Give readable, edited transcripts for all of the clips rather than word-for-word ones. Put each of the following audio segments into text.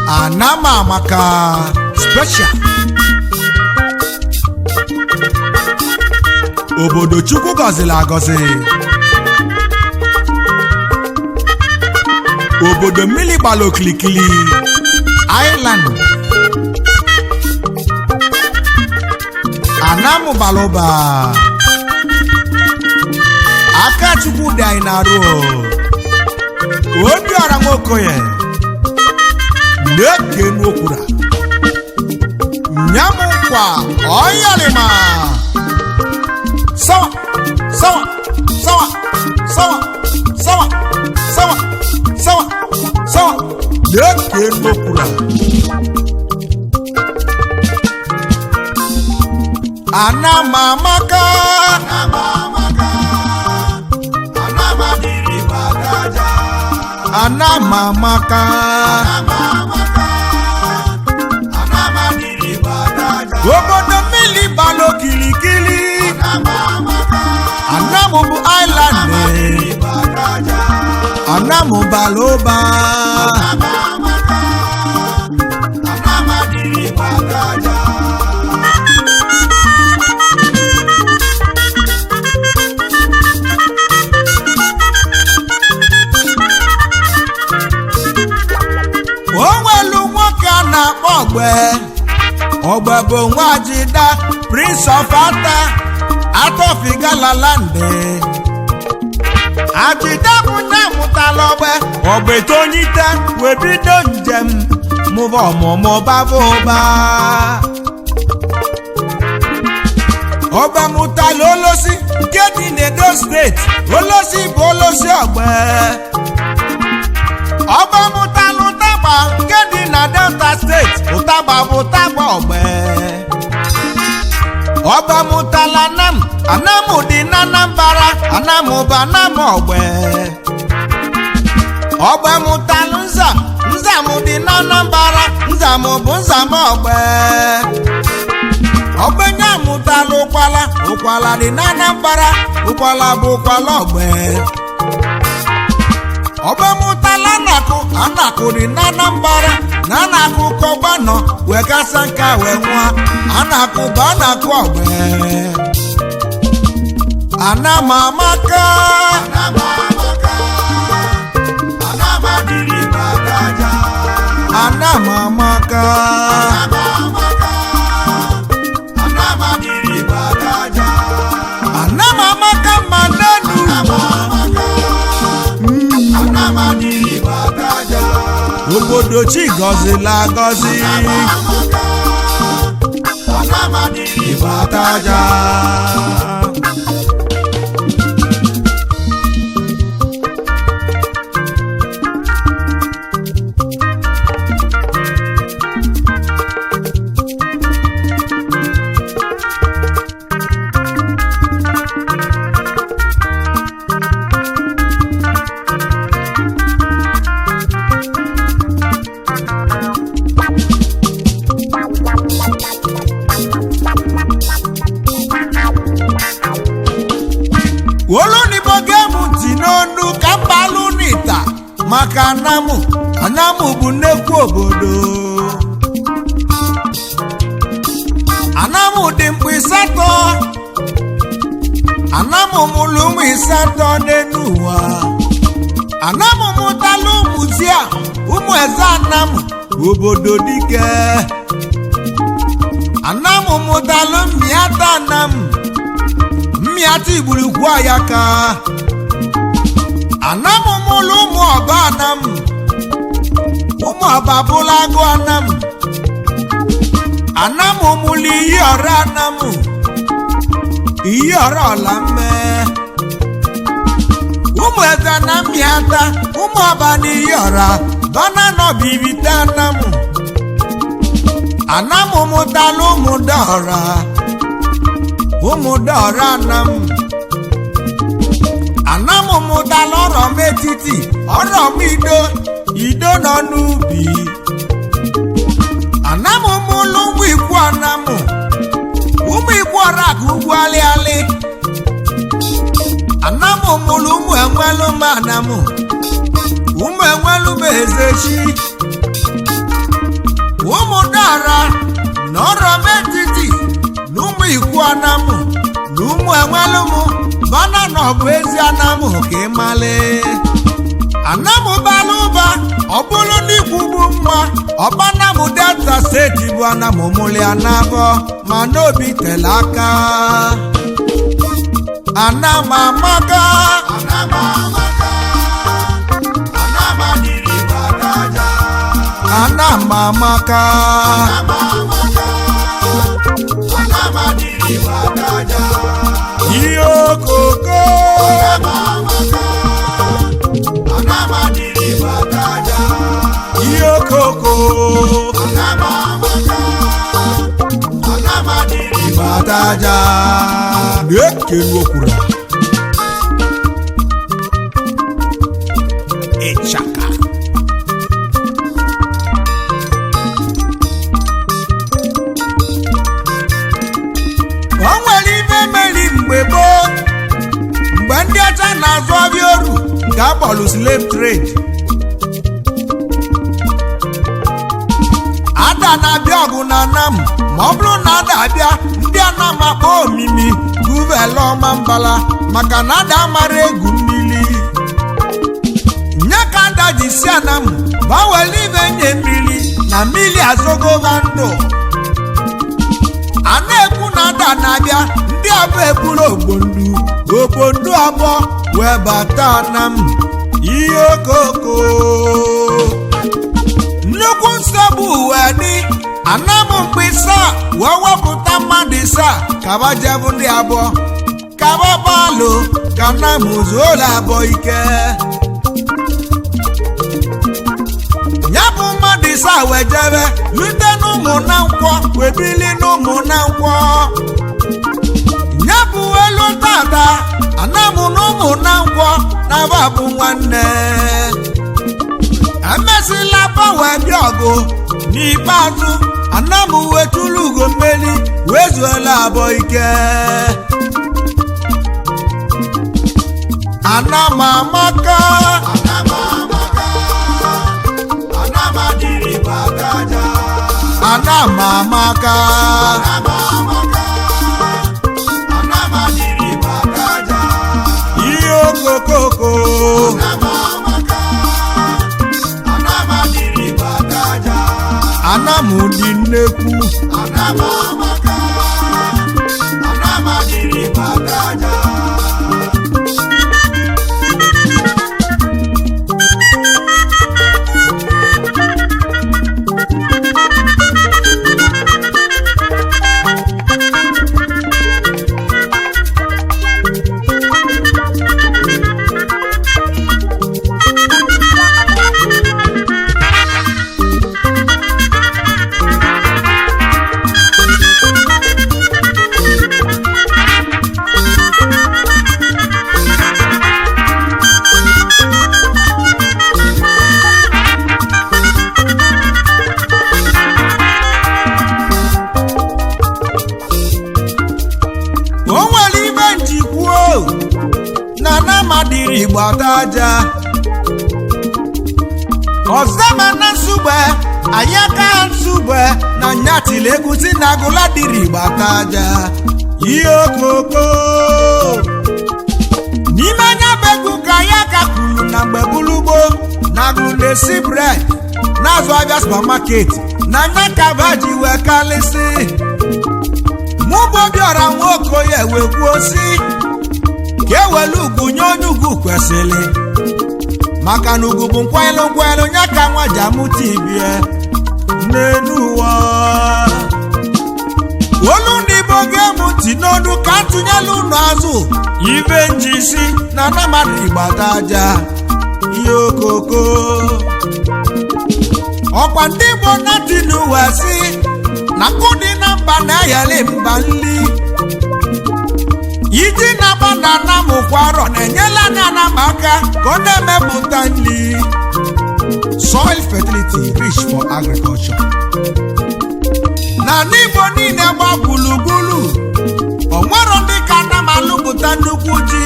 Anama maka special obodo Chukwu gọziri agọzi, obodo mmiri gbara okilikili island. Anamụ bara ụba, aka Chukwu dị anyị na-arụ. Obiọra Nwokoye na-eke n'okwura nyamụ nkwa ọyalima sawa sawa sawa sawa sawa sawa sawa sawa na-eke n'okwura. Anamamaka, anamamaka, obodo mmiri gbara okilikili, Anamụ bụ island, Anamụ bara ụba. O nwelu nwoke a na-akpọ Ogbe. Ogbe bụ nwajida, Prince of Ata Atọfigalalande. Ajida bụ nne mụtara Ogbe. Ogbe tonyite wee bido njem mụba ọmụmụ baba ụba. Ogbe mụtara Olosi nke dị n'Edo Steeti. Olosi bụ Olosi Ogbe. Ọba mụtara Ụtaba nke dị na Delta Steeti. Ụtaba bụ Ụtaba Ogbe. Ọba mụtara Anam. Anam dị na Anambra. Anam bụ Anam Ogbe. Ọgbe mụtara Nzam. Nzam dị na Anambra. Nzam bụ Nzam Ogbe. Ogbenye mụtara Ụkwala. Ụkwala dị na Anambra. Ụkwala bụ Ụkwala Ogbe. Ọgbe mụtala Anakụ. Anakụ dị na Anambra. Na Anakụ kọgbanọ wee kasa nka wee nwa. Anakụ bụ Anakụ Ogbe. Anamamaka, anamamaka, anamamaka ma n'enu. Obodo chi gọzila agọzi, ịbataja. Olunibo gem ntị n'onu ka mbalụ n'ịta maka Anamụ. Anamụ bụ nnekwu obodo. Anamụ dị mkpa ịsatọ. Anamụ mụlụ ụmụ ịsatọ n'elu ụwa. Anamụ mụtalụ ụmụ tia, ụmụ eze Anamụ obodo dike. Anamụ mụtalụ mmịata Anamụ, mmịata igburukwu ayaka. Anamụ mụlụ ụmụ ọba Anamụ, ụmụ ọba bụla agụ Anamụ. Anamụ mụlụ iyi ọra Anamụ, iyi ọra ọla mme. Ụmụ eze na mmịata, ụmụ ọba na iyi ọra bana nọbirite Anamụ. Anamụ mụtalụ ụmụ dọra, ụmụ dọra Anamụ. Anamụ mụtalụ ọrọ m etiti, ọrọ m ido, ido nọ n'ubi. Anamụ mụlụ ụmụ ikwu Anamụ, ụmụ ikwu ọra ka ugwu alịalị. Anamụ mụlụ ụmụ enwelụ m Anamụ, ụmụ enwelụ m ezechi. Ụmụ dara na ọrọ m etiti na ụmụ ikwu Anamụ na ụmụ enwelụ m bana na ọ bụ ezi Anamụ ka ị malị. Anamụ bara ụba, ọ bụrụ na ikwu bụ mma ọbanamụ Delta Steeti bụ Anamụ mụlị anabọ ma n'obi tere aka. Anamụ amaka. Anamụ amaka. Anamụ adịrị Igbo aja. Anamụ amaka. Anamụ amaka. Anamụ adịrị Igbo aja. Ihe okoko. Anamụ amaka. Anamụ adịrị Igbo aja. Ihe okoko. Anamụ amaka. Anamụ adịrị Igbo Bataja na-ekelu okwuru ịchaka. O nwere ibe meri mgbe gboo, mgbe ndị ọcha na-azụ ọbịa oru nke akpọrọ slave trade. Ada na-abịa ọgụ na Anam, ma ọ bụrụ na ada abịa, ndị Anam akpọ omimi guvela ọma mbala maka na ada amara egwu mmiri. Nye ka ada ji si Anam bawele ibe nye mmiri na mmiri azọgova ndụ. A na-ekwu na ada na-abịa, ndị abụọ eburu ogbondu ogbondu abụọ wee bata Anam. Ihe okoko nnukwu nsogbu wee dị Anamụ mgbe ịsaa wee wepụta mmadụ ịsaa kaba jebụ ndị abụọ kaba balụ ka Anamụ zuola abụọ ike. Ya bụ mmadụ ịsaa wee jebe rute n'ụmụ na nkwọ wee bili n'ụmụ na nkwọ. Ya bụ elu tata Anamụ n'ụmụ na nkwọ na-aba bụ nwanne. Emesịla gbanwee bịa ọgụ n'ikpeazụ, Anamụ wetụrụ ugo mmeri wee zuola abụọ ike. Anamụ amaka. Anamụ amaka. Anamụ adịrị Igbo aja. Anamụ amaka. Anamụ amaka. Anamụ adịrị Igbo aja. Ihe okokoko. Anamụ amaka. Anamụ adịrị Igbo aja. Anamụ dị nnekwu. Anamụ amaka. Anamụ adịrị Igbo aja. O nwere ibe njikwuo na Anam adịrị Igbo ata aja. Ọzọma na Nsugbe anyị aka Nsugbe na nyatili egwu si na agụla dịrị Igbo ata aja ihe okoko. N'ime anya bụ egwu ka ya ka kwuru na mgbe bulugbo na agụrụ na-esi bread na-azụ abịa supermarket na anya kaba ji wee kalịsị. Mụ bụ Obiọra Nwaokoye wee kwuo si ka ewelu ugwu nye onye ugwu kwesịrị, maka na ugwu bụ nkwanyelu nkwanyelu nye ka nwa ji amụta ibie n'elu ụwa. Olu ndị Igbo ga-emu ntị n'olu ka ntụnyelu ụlọ azụ ibe njisi na anamadu Igbo ata aja ihe okoko. Ọkwa ndị Igbo na-ati n'ụwa si na nkụ dị na mba na-eyeli mba nli iji na-agba na anamụkwarọ na-enyela na anam aka ka ọ na-emepụta nli. Soil fertility rich for agriculture. N'ala Igbo niile gba gburugburu, onwero ndị ka ana m alụpụta nnukwu ji.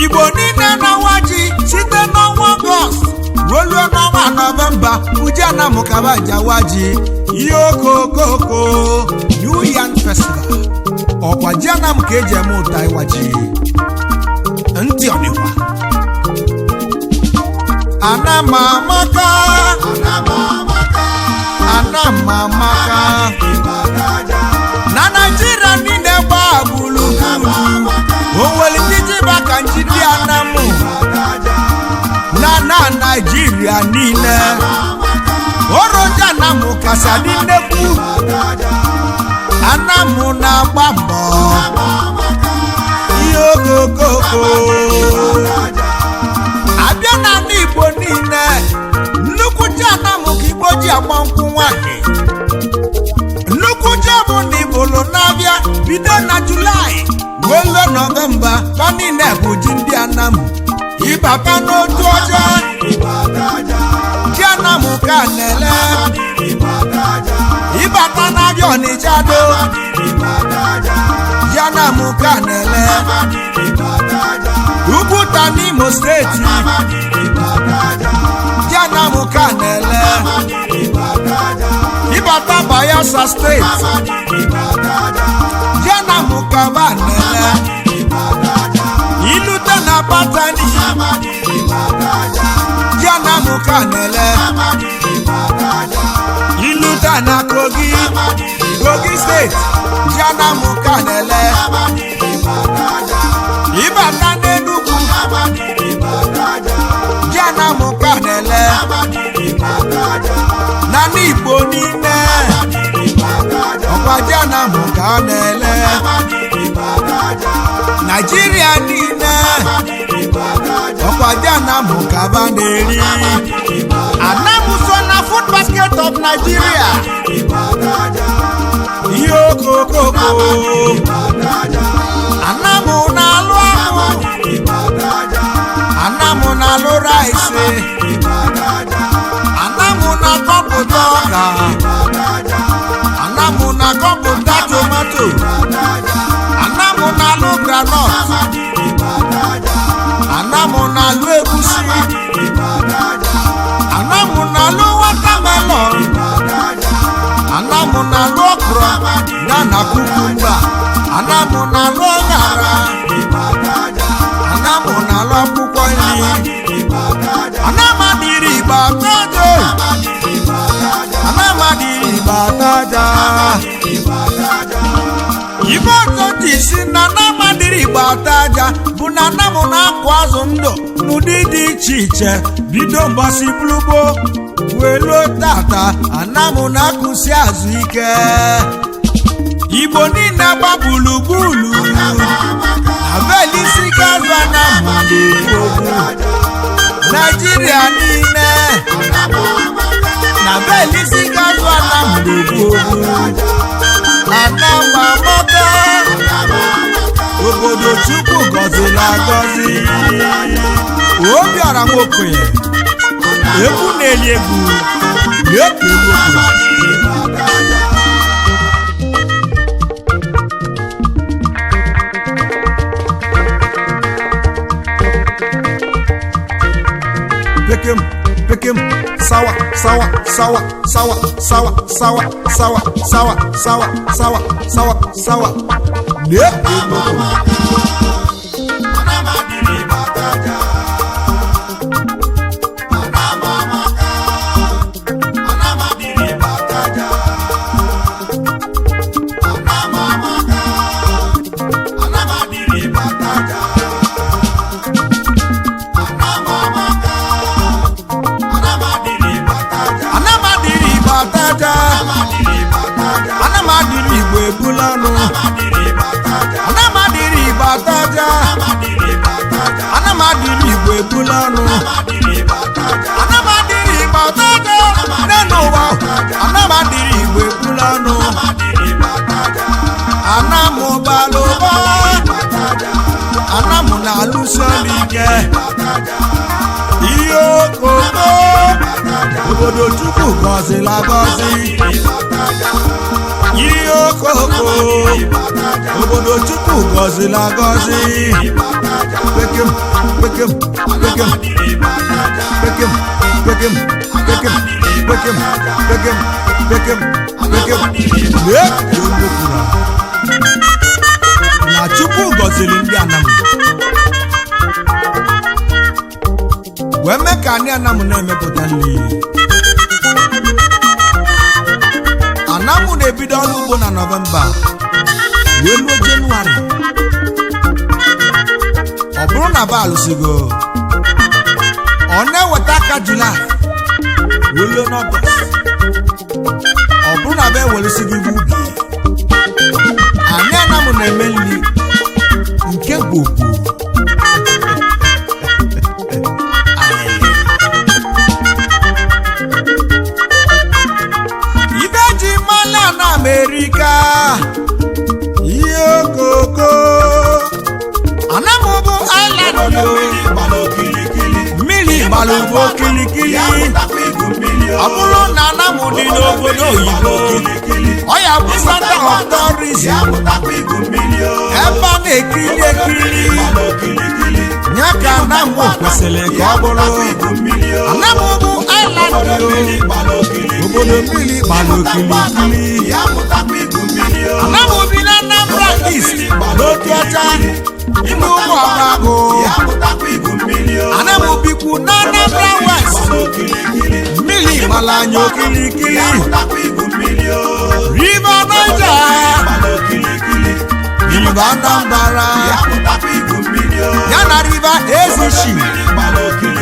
Igbo niile na-awa ji site n'ọnwa Ọgọst ruo ruo n'ọnwa Nọvemba. Uji anamụkaba jawa ji ihe okokoko. New Yam Festival, ọkwa ji anam ka eji eme ụta ịwa ji. Ntị ọdịkwa anamamaka, anamamaka na Naijiria niile gbaa gburugburu, o nwere ndị ji maka njide anamụ na Naijiria niile. Oroji anamụ kacha dị nnekwu. Anamụ na-agba mbọ ihe okokoko. Abịa n'ala Igbo niile, nnukwu ji anamụ ka Igbo ji agba nkwụ nwanyị. Nnukwu ji bụ na Igbolo na-abịa bido na Julaị wee luo Nọvemba. Ba niile bụ ji ndị anamụ. Ịbata n'otu ọjọọ, ji anamụ ka na-ele. Ịbata n'abịa Ọnịcha do, ji anamụ ka na-ele. Ugwuta n'Imo Steeti, ji anamụ ka na-ele. Ịbata Bayelsa Steeti, ji anamụ ka ba na-ele. Ilute na Patani, ji anamụ ka na-ele. Ilute na Kogi, Kogi Steeti, ji anamụ ka na-ele. Ịbata n'Enugwu, ji anamụ ka na-ele. N'ala Igbo niile, ọkwa ji anamụ ka na-ele. Naijiria niile, ọkwa ji anamụ ka ba na-eri. Anamụ so na food basket of Nigeria. Ihe okokoko. Anamụ na-alụ akpụ, anamụ na-alụ rice, anamụ na-akọpụta ọka, anamụ na-akọpụta tomato, anamụ na-alụ groundnut, anamụ na-alụ egusi, anamụ na-alụ watermelon, anamụ na-alụ okra ya na cucumber, anamụ na-alụ ọṅara, anamụ na-alụ akwụkwọ nri. Anamadịrị Igbo ataja, anamadịrị Igbo ataja. Ibe ọzọ ji si na anamadịrị Igbo ataja bụ na anamụ na-akụ azụ ndụ n'ụdị dị iche iche. Bido mgbasi bulugbo wee luo tata, anamụ na-akụsi azụ ike. Igbo niile gba gburugburu avelisi gazụ anamụ na-ekwu okwu. Naijiria niile na belisi gazụ anamụ na-ekwu okwu. Anamamaka, obodo Chukwu gọziri agọzi. Obiọra Nwokonye, egwu na-eli egwu na-eku egwu okenye. Pekem pekem. sawa sawa sawa sawa sawa sawa sawa sawa sawa sawa sawa sawa lee. Anamadịrị Igbo ebula ọnụ, anamadịrị Igbo ataja, anamadịrị Igbo ebula ọnụ, anamadịrị Igbo ataja n'elu ụwa, anamadịrị Igbo ebula ọnụ, anamụbalụba, anamụ na-alụso ọlụ ike, ihe okoko obodo Chukwu gọziri agọzi, ihe okoko obodo Chukwu gọziri agọzi, kpekem kpekem kpekem kpekem kpekem kpekem kpekem kpekem kpekem kpekem. Lee ka onye kwuru na Chukwu gọziri ndị Anam wee mee ka ndị Anam na-emepụta nri. Anamụ na-ebido ọrụ ugbo na Nọvemba wee ruo Jenụwarị. Ọ bụrụ na ba alụsigo, ọ na-eweta aka Julaị wee ruo n'Ọgọst. Ọ bụrụ na ba eweresigo ibe ubi, anyị Anamụ na-eme nri nke gbogbo. Amerika ihe okoko Anamụ bụ island, mmiri gbara ugbo kilikili. Ọ bụrụ na Anamụ dị n'obodo oyibo, ọ ya bụ center of tourism, ebe a na-ekiri ekiri ya ka Anamụ kwesịrị ka ọ bụrụ. Anamụ bụ island, obodo mmiri gbara okilikili. Anamụ bi na Anambra East n'otu ọcha ime ụmụ ọgbagụ. Anamụ bikwu na Anambra West, mmiri gbara anya okilikili. River Niger, River Anambra, ya na River Ezishi,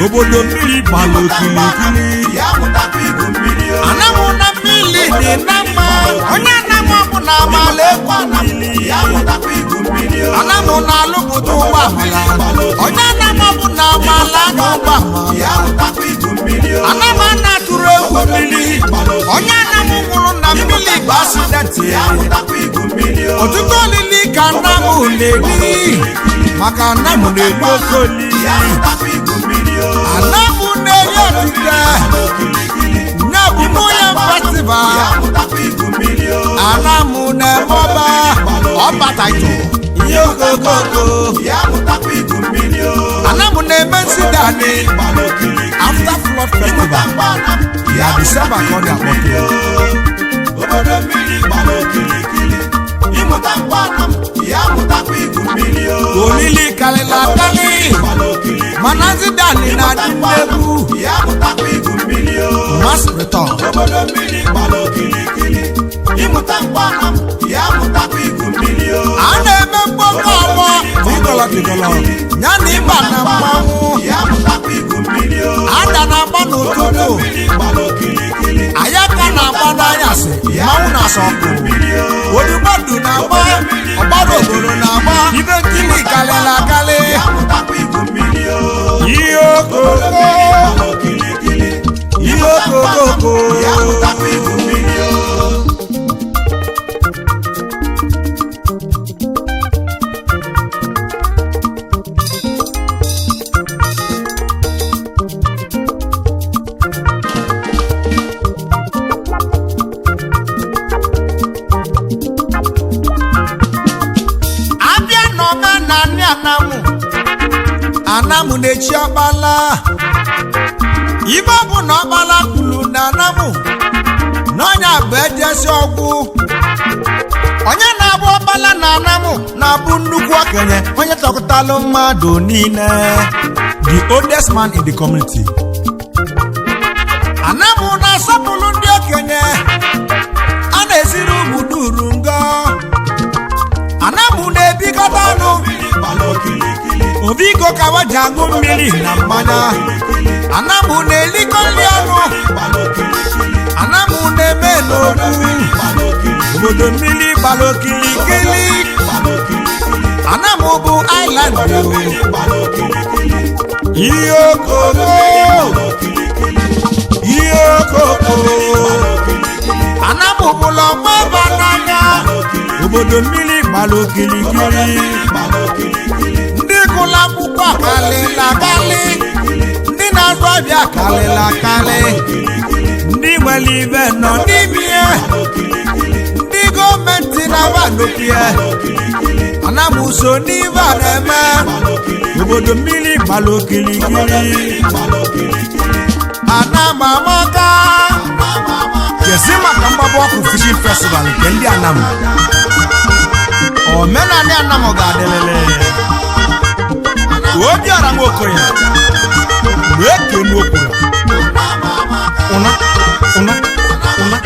obodo mmiri gbara okilikili. Anamụ na mmiri dị na mma, onye Anamụ ọbụla amala egwu mmiri. Anamụ na-alụpụta ụgbọ amala, onye Anamụ ọbụla amala anya ụgbọ amala. Anamụ na-atụrụ egwu mmiri, onye Anamụ nwụrụ na mmiri bụ asidenti. Ọtụtụ olili ka Anamụ na-eri, maka Anamụ na-eri oke olili. Anamụ na-eri otite ya bụ New Festival. Anamụ na-eme ọba ọba taito ihe okokoko. Anamụ na-eme nsidani after flood festival ya Disemba ka ọ dị akpọtụ. Olili karịrị akarị, mana nsidani na-adị nnegwu mass return. A na-eme mkpọkọ ọgbọ tigọlọtigọlọ ya na ịba na mmanwụ ada na-agba n'ụtụtụ, ayaka na-agba n'anyasị, mmanwụ na-asọ ọkụ, odumodu na-agba, ọgbara obodo na-agba, ibe nkiri karịrị akarị. Ihe okoko, ihe okokoko. Abịa n'omenanị Anamụ, Anamụ na-echi ọkpala. Ibe ọ bụ na ọkpala kwuru Na Anamụ n'ọnya bụ ejesi ọgwụ. Onye na-abụ ọkpala na Anamụ na-abụ nnukwu okenye, onye tọkọtalụ mmadụ niile, the oldest man in the community. Anamụ na-asọpụrụ ndị okenye, a na-esiri ụmụ duru ngọ. Anamụ na-ebikọta ọnụ obi iko ka wa ji aṅụ mmiri na mmanya. Anamụ na-elikọ nri ọnụ. Anamụ na-eme n'okwu obodo mmiri gbara okilikili. Anamụ bụ island. Ihe okoko, ihe okoko, Anamụ bụla ọgba ebe n'anya. Obodo mmiri gbara okilikili, ndị gụrụ akwụkwọ kalịla kalị, ndị na-azụ abịa kalịla kalị, ndị nwere ibe nọ n'ime ya, ndị gọọmenti na-aba n'okwu. Anamụ so n'ibe a na-eme. Obodo mmiri gbara okilikili, Anam amaka. Kezi maka mgbaba ọkụ fishing festival nke ndị Anam. Omenala Anam ga-adịlịlị. Obiọra Nwokoye wee kenu okwuru ụna ụna ụna.